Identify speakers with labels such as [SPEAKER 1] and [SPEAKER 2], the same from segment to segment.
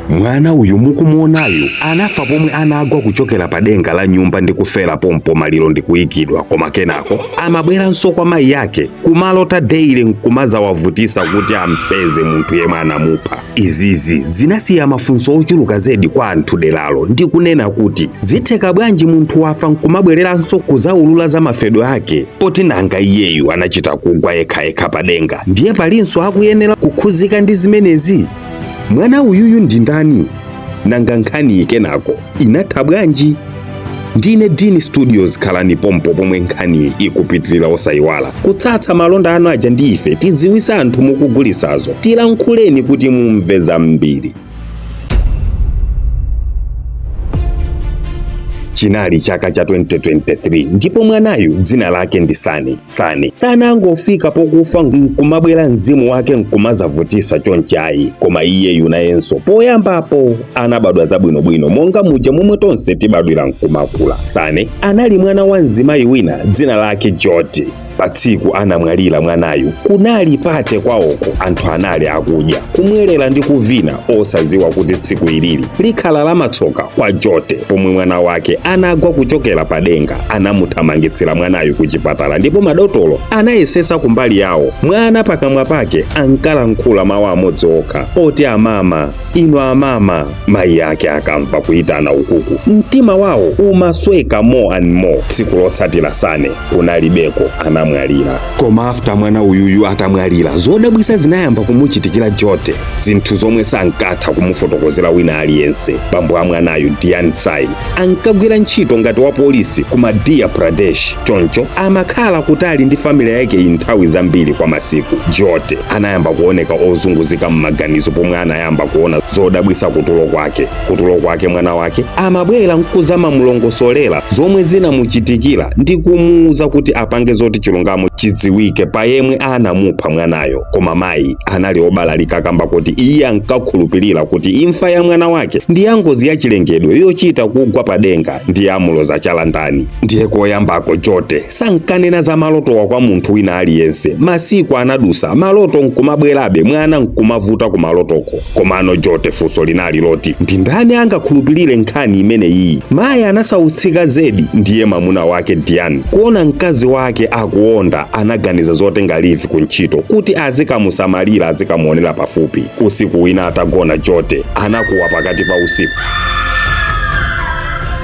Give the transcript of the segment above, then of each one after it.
[SPEAKER 1] Mwana uyu mukumuonayu anafa pomwe anagwa kuchokera pa denga la nyumba ndi kufera pompo, maliro ndi kuyikidwa. Koma kenako amabweranso kwa mayi ake kumalota daily nkumazawavutisa kuti ampeze munthu yemwe anamupha. Izizi zinasiya mafunso ochuluka zedi kwa anthu deralo ndi kunena kuti zitheka bwanji munthu wafa nkumabwereranso kuzaulula za mafedwe ake, poti nanga iyeyu anachita kugwa yekhayekha pa denga, ndiye palinso akuyenera kukhuzika ndi zimenezi? Mwana uyuyu ndi ndani? Nanga nkhaniyi kenako inatha bwanji? Ndine Dini Studios, khalani pompo pomwe nkhaniyi ikupitirira. Osayiwala kutsatsa malonda anu aja ndi ife, tidziwisa anthu mukugulisazo, tilankhuleni kuti mumve zambiri. Chinali chaka cha 2023 ndipo mwanayu dzina lake ndi Sane. Sane sanangofika pokufa nkumabwera mzimu wake nkumazavutisa chonchayi, koma iyeyu nayenso poyambapo anabadwa zabwinobwino monga muja momwe tonse tibadwira nkumakula. Sane anali mwana wa mzimayi wina dzina lake Joti. Pa tsiku anamwalira mwanayu kunali party kwawoko, anthu anali akudya, kumwerera ndi kuvina, osaziwa kuti tsiku ilili likhala lamatsoka kwa Jote. Pomwe mwana wake anagwa kuchokera pa denga, anamuthamangitsira mwanayu ku chipatala ndipo madotolo anayesesa kumbali yawo. Mwana pakamwa pake ankalankhula mawu amodzi okha oti amama, inu amama. Mayi ake akamva kuyitana ukuku mtima wawo umasweka more and more. Tsiku lotsatira Sane kunalibeko, anamwalira. Koma after mwana uyuyu atamwalira, zodabwisa zinayamba kumuchitikira Jote, zinthu zomwe sankatha kumufotokozera wina aliyense. Bambo a mwanayu Dian Sai ankagwira ntchito ngati wa polisi ku Madhya Pradesh, choncho amakhala kutali ndi family yake nthawi zambiri kwa masiku. Jote anayamba kuoneka ozunguzika m'maganizo pomwe anayamba kuona zodabwisa kutulo kwake. Kutulo kwake mwana wake amabwera nkuzamamulongosolera zomwe zinamuchitikira ndi kumuuza kuti apange zoti chilungamo chidziwike pa yemwe anamupha mwanayo. Koma mayi anali obalalika kamba kuti iye ankakhulupirira kuti imfa ya mwana wake ndi ya ngozi ya chilengedwe yochita kugwa padenga ndi amuloza chala ndani. Ndiye koyambako Jote sankanena za malotowa kwa munthu wina aliyense. Masiku anadusa, maloto nkumabwerabe, mwana nkumavuta kumalotoko. Komano Jote funso linali loti ndi ndani angakhulupirire nkhani imeneyi? Mayi anasautsika zedi. Ndiye mamuna wake Dian kuona mkazi wake akuonda, anaganiza zotenga leave ku ntchito kuti azikamusamalira, azikamuonera pafupi. Usiku wina atagona, Jote anakuwa pakati pa usiku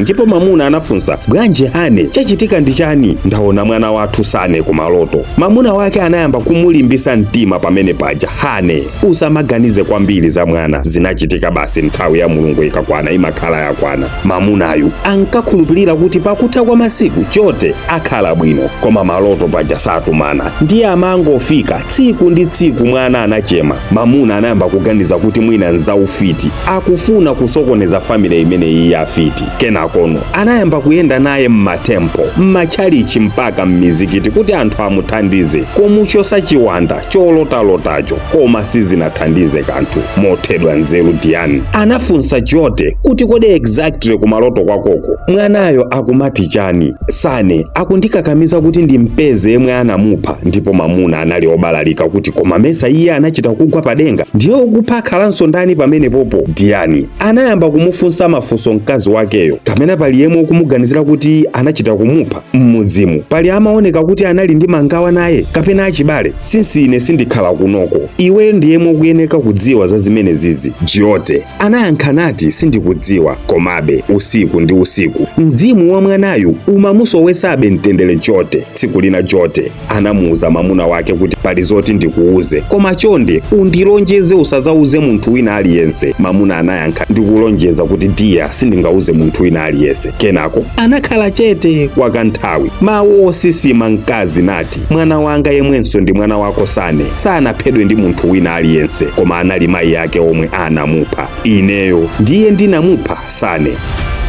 [SPEAKER 1] ndipo mamuna anafunsa, bwanji honey, chachitika ndi chani? Ndaona mwana wathu Sane kumaloto. Mamuna wake anayamba kumulimbisa mtima pamene paja, honey, usamaganize kwambiri za mwana, zinachitika basi, nthawi ya Mulungu ikakwana imakhala yakwana. Mamunayu ankakhulupirira kuti pakutha kwa masiku Jote akhala bwino, koma maloto paja satumana, ndiye amangofika tsiku ndi tsiku. Mwana anachema. Mamuna anayamba kuganiza kuti mwina nzaufiti, akufuna kusokoneza family imeneyi ya fiti. Kenakono anayamba kuyenda naye mmatempo, mmatchalichi mpaka mmizikiti kuti anthu amuthandize kumuchosa chiwanda cholotalotacho, koma sizinathandize kanthu. Mothedwa nzeru, Dian anafunsa Jote kuti kodi exactly kumaloto kwakoko mwanayo akumati chani? Sane akundikakamiza kuti ndimpeze yemwe anamupha. Ndipo mamuna anali obalalika kuti koma mesa iye anachita kugwa padenga, ndiye okupha akhalanso ndani pamene popo? Diani anayamba kumufunsa mafunso mkazi wakeyo, kapena pali yemwe ukumuganizira kuti anachita kumupha mmudzimu? Pali amaoneka kuti anali ndi mangawa naye kapena achibale? Since ine sindikhala kunoko, iweyo ndi yemwe ukuyeneka kudziwa za zimene zizi. Jote anayankha nati sindikudziwa. Komabe usiku ndi usiku mzimu wa mwanayu umamusowesabe mtendere Jote. Tsiku lina Jote anamuuza mamuna wake kuti pali zoti ndikuuze, koma chonde undilonjeze usazauze munthu wina aliyense. Mamuna anayankha, ndikulonjeza kuti dear, sindingauze munthu wina aliyense. Kenako anakhala chete kwa kanthawi, mawu osisima mkazi nati, mwana wanga yemwenso ndi mwana wako Sane sanaphedwe ndi munthu wina aliyense, koma anali mayi ake omwe anamupha. Ineyo ndiye ndinamupha Sane.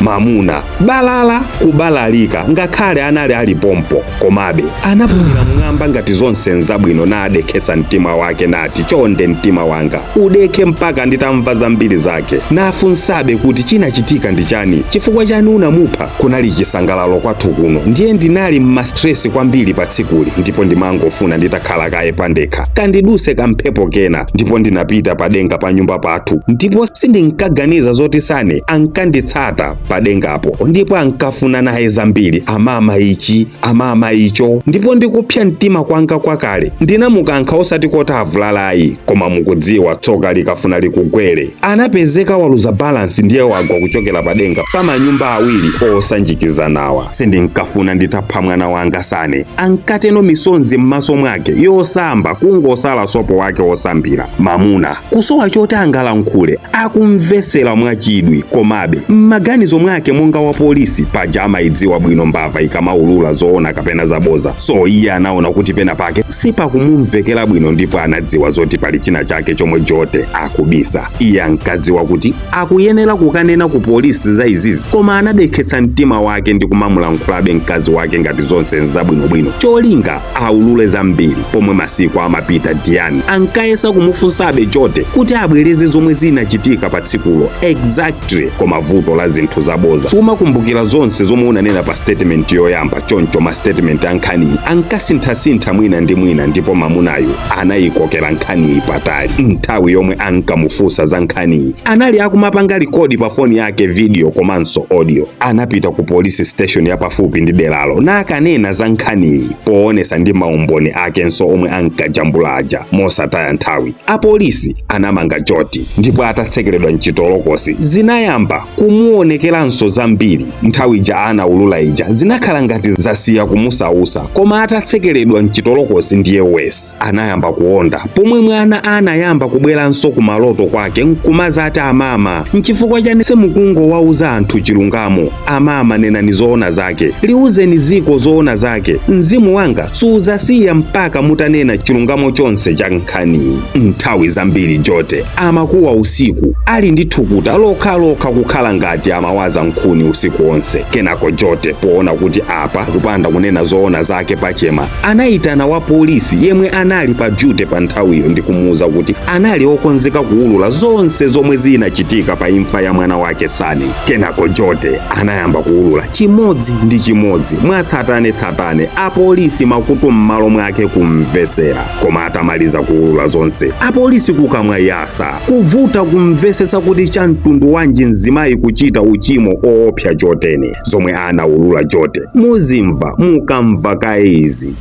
[SPEAKER 1] Mamuna balala kubalalika, ngakhale anali ali pompo, komabe anapumira mmwamba ngati zonse nzabwino, nadekhesa mtima wake nati, chonde mtima wanga udekhe mpaka nditamva zambiri zake. Nafunsabe kuti chinachitika ndi chani, chifukwa chani unamupha? Kunali chisangalalo kwathu kuno, ndiye ndinali mmastress kwambiri pa tsikuli, ndipo ndimangofuna nditakhala kaye pandekha kandiduse kamphepo kena, ndipo ndinapita padenga pa nyumba pathu, ndipo Sindinkaganiza zoti Sane ankanditsata padengapo ndipo ankafuna naye zambiri, amama ichi, amama icho. Ndipo ndikupsa mtima kwanga kwakale ndinamukankha, osati koti avulalayi, koma mukudziwa tsoka likafuna likugwere. Anapezeka waluza balance, ndiye wagwa kuchokera padenga pa manyumba awiri osanjikizanawa. Sindinkafuna nditapha mwana wanga Sane, ankateno misonzi m'maso mwake yosamba kungosala sopo wake osambira. Mamuna kusowa choti angalankhule, akumvesera mwachidwi, komabe m'maganizo mwake monga wa polisi, paja amayidziwa bwino mbava ikamaulula zoona kapena zaboza. So iye anaona kuti pena pake sipakumumvekera bwino ndipo anadziwa zoti pali china chake chomwe Jote akubisa. Iye ankadziwa kuti akuyenera kukanena ku polisi za izizi, koma anadekhetsa mtima wake ndi kumamulankhulabe mkazi wake ngati zonse nzabwinobwino, cholinga aulule zambiri. Pomwe masiku amapita, Diane ankayesa kumufunsabe Jote kuti abwereze zomwe zinachitika pa tsikulo exactly, koma vuto la zinthu zaboza, sumakumbukira zonse zomwe unanena pa statement yoyamba. Choncho ma statement a nkhaniyi ankasinthasintha mwina ndi mwina, ndipo mamunayu anayikokera nkhaniyi patali. Nthawi yomwe ankamufunsa za nkhaniyi anali akumapanga record pa foni yake, video komanso audio. Anapita ku police station yapafupi ndi deralo nakanena za nkhaniyi poonesa ndi maumboni akenso omwe ankajambula aja. Mosataya nthawi apolisi anamanga Joti, ndipo atatsekeredwa mchitolokosi zinayamba kumuonekeranso zambiri. Nthawi ija anaulula ija zinakhala ngati zasiya kumusausa, koma atatsekeredwa mchitolokosi ndiye wes anayamba kuonda. Pomwe mwana anayamba kubweranso kumaloto kwake nkumazati, "Amama, nchifukwa chani simukungowauza anthu chilungamo? Amama, nenani zoona zake, liuzeni ziko zoona zake. Mzimu wanga suzasiya mpaka mutanena chilungamo chonse cha nkhaniyi." Nthawi zambiri Jote amakuwa usiku ali ndi thukuta lokhalokha, kukhala ngati amawaza nkhuni usiku wonse. Kenako Jote poona kuti apa kupanda kunena zoona zake pachema, anayitana wa polisi yemwe anali pa duty pa nthawiyo ndi kumuwuza kuti anali okonzeka kuwulula zonse zomwe zinachitika pa imfa ya mwana wake Sani. Kenako Jote anayamba kuwulula chimodzi ndi chimodzi mwatsatanetsatane, apolisi makutu m'malo mwake kumvesera. Koma atamaliza kuwulula zonse, apolisi kukamwa yasa, kuvuta kumvesesa kuti cha mtundu wanji mzimayi kuchita uchimo oopsa chotene. Zomwe anawulula Jote muzimva mukamva kaezi.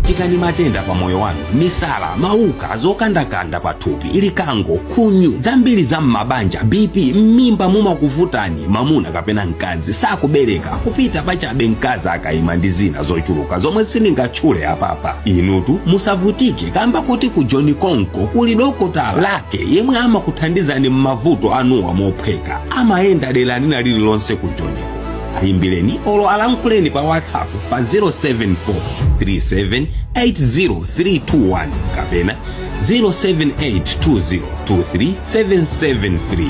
[SPEAKER 2] Chitani matenda pa moyo wanu, misala, mauka, zokandakanda pa thupi, likango, khunyu, zambiri za m'mabanja, BP, m'mimba mumakuvutani, mamuna kapena mkazi sakubereka, kupita pachabe mkazi akayima, ndi zina zochuluka zomwe sindingatchule apapa. Inutu musavutike kamba kuti ku John Konko kuli dokotala lake yemwe amakuthandizani m'mavuto anuwa mophweka. Amayenda dera lina lililonse ku Johniko. Ayimbireni olo alankhuleni pa WhatsApp pa 074 37 80321 kapena 0782023 773.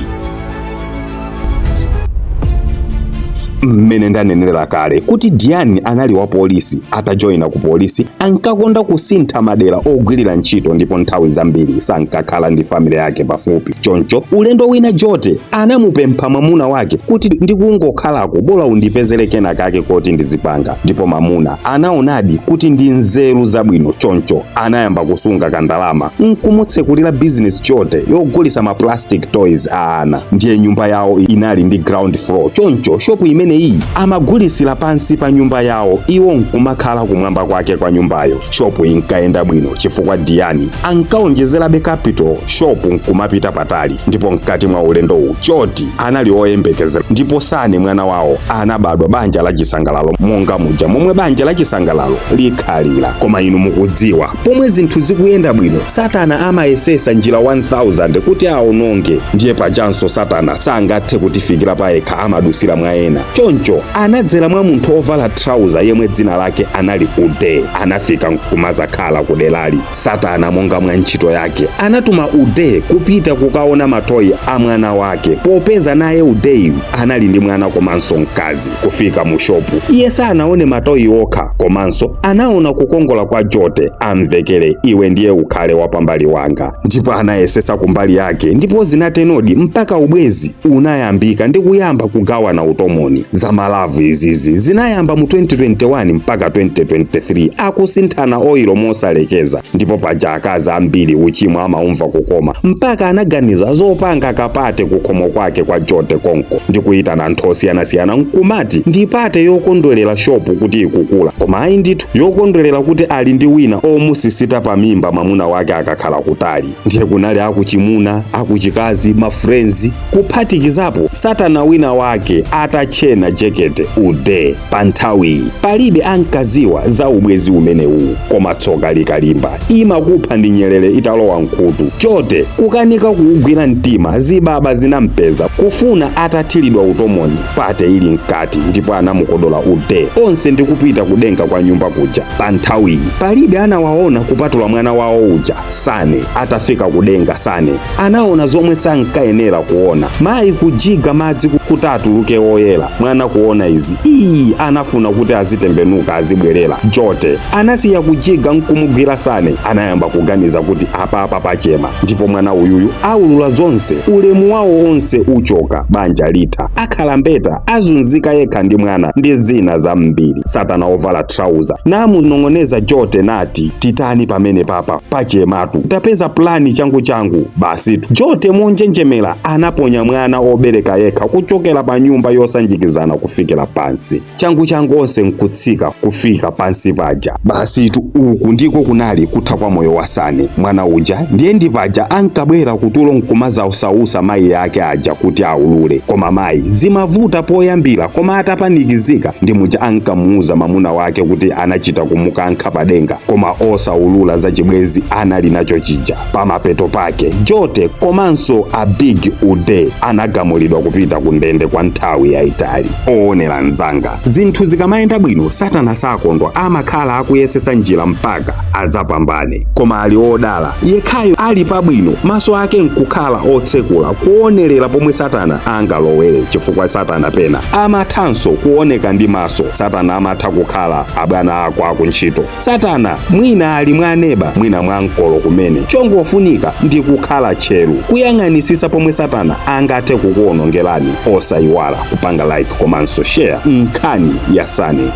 [SPEAKER 1] Mmene ndanenera kale kuti Diane anali wa polisi, atajoyina ku polisi ankakonda kusintha madera ogwirira ntchito ndipo nthawi zambiri sankakhala ndi family yake pafupi. Choncho ulendo wina Jote anamupempha mwamuna wake kuti, "Ndikungokhalako, bola undipezere kena kake koti ndizipanga." Ndipo mamuna anaonadi kuti ndi nzeru zabwino, choncho anayamba kusunga kandalama nkumutsekulira business Jote yogulisa ma plastic toys a ana. Ndiye nyumba yawo inali ndi ground floor, choncho shopu imeneyi amagulisira pansi pa nyumba yawo, iwo nkumakhala kumwamba kwake kwa nyumbayo. Shopu inkayenda bwino chifukwa Diani ankaonjezerabe capital, shopu nkumapita patali. Ndipo mkati mwa ulendowu Choti anali oyembekezera ndipo Sane mwana wawo anabadwa. Banja la chisangalalo monga muja momwe banja la chisangalalo likhalira. Koma inu mukudziwa, pomwe zinthu zikuyenda bwino Satana amayesesa njira 1000 kuti aononge. Ndiye pachanso Satana sangathe kutifikira payekha, amadusira mwa ena. Choncho anadzera mwa munthu ovala trauza yemwe dzina lake anali Ude. Anafika nkumazakhala kuderali. Satana monga mwa ntchito yake anatuma Ude kupita kukaona matoyi a mwana wake, popeza naye Udeyu anali ndi mwana komanso mkazi. Kufika mu shopu, iye sanaone matoyi okha, komanso anaona kukongola kwa Jote. Amvekere, "Iwe ndiye ukhale wapambali wanga." Ndipo anayesesa kumbali yake, ndipo zinatenodi mpaka ubwezi unayambika ndi kuyamba kugawana utomoni. Za ma love izizi zinayamba mu 2021 mpaka 2023. Akusinthana oilo mosalekeza. Ndipo paja akazi ambiri uchimo amaumva kukoma, mpaka anaganiza zopanga ka party kukhomo kwake kwa Jote konko ndi kuyitana anthu osiyanasiyana, nkumati ndi party yokondwerera shopu kuti ikukula. Koma ayi ndithu, yokondwerera kuti ali ndi wina omusisita pamimba mwamuna wake akakhala kutali. Ndiye kunali akuchimuna, akuchikazi, ma friends, kuphatikizapo satana wina wake atachena jekete ude. Pa nthawiyi palibe ankaziwa za ubwezi umenewu, koma tsoka likalimba imakupha ndi nyerere italowa mkhutu. Jote kukanika kuugwira mtima, zibaba zinampeza kufuna atathiridwa utomoni party ili mkati, ndipo anamukodola ude onse ndikupita kudenga kwa nyumba kuja. Pa nthawiyi palibe anawaona kupatula mwana wawo uja Sane. Atafika kudenga, Sane anaona zomwe sankayenera kuona: mayi kujiga madzi kuti atuluke woyera. Mwana kuona izi, iyi anafuna kuti azitembenuka azibwerera. Jote anasiya kujiga nkumugwira Sane. Anayamba kuganiza kuti apapa pachema, ndipo mwana uyuyu aulula zonse, ulemu wawo onse uchoka, banja litha, akhala mbeta, azunzika yekha ndi mwana ndi zina zambiri. Satana ovala trauza namunong'oneza Jote nati, "Titani pamene papa? Pachematu, tapeza plan changu changu." Basitu, Jote monjenjemera anaponya mwana obereka yekha kuchokera pa nyumba yosanjikizana kufikira pansi. Changu changu onse nkutsika kufika pansi paja. Basitu, uku ndiko kunali kutha kwa moyo wa Sane. Mwana uja ndiye ndi paja ankabwera kutulo nkumazausausa mayi ake aja kuti aulule, koma mayi zimavuta poyambira. Koma atapanikizika ndi muja ankamuuza mamuna wake kuti anachita kumukankha padenga, koma osaulula za chibwezi anali nacho chija. Pamapeto pake Jote komanso a Big Ude anagamulidwa kupita ku ndende kwa nthawi yayitali. Oonera mzanga, zinthu zikamayenda bwino satana sakondwa, amakhala akuyesesa njira mpaka adzapambane. Koma ali odala yekhayo ali pabwino, maso ake nkukhala otsekula kuonerera pomwe satana angalowere, chifukwa satana pena amathanso kuoneka ndi maso. Satana amatha kukhala abwana ako akuntchito, satana mwina ali mwa aneba, mwina mwa mkolo kumene. Chongofunika ndi kukhala tcheru kuyang'anisisa pomwe satana angathe kukuwonongerani. Osayiwala kupanga like komanso share nkhani ya Sane.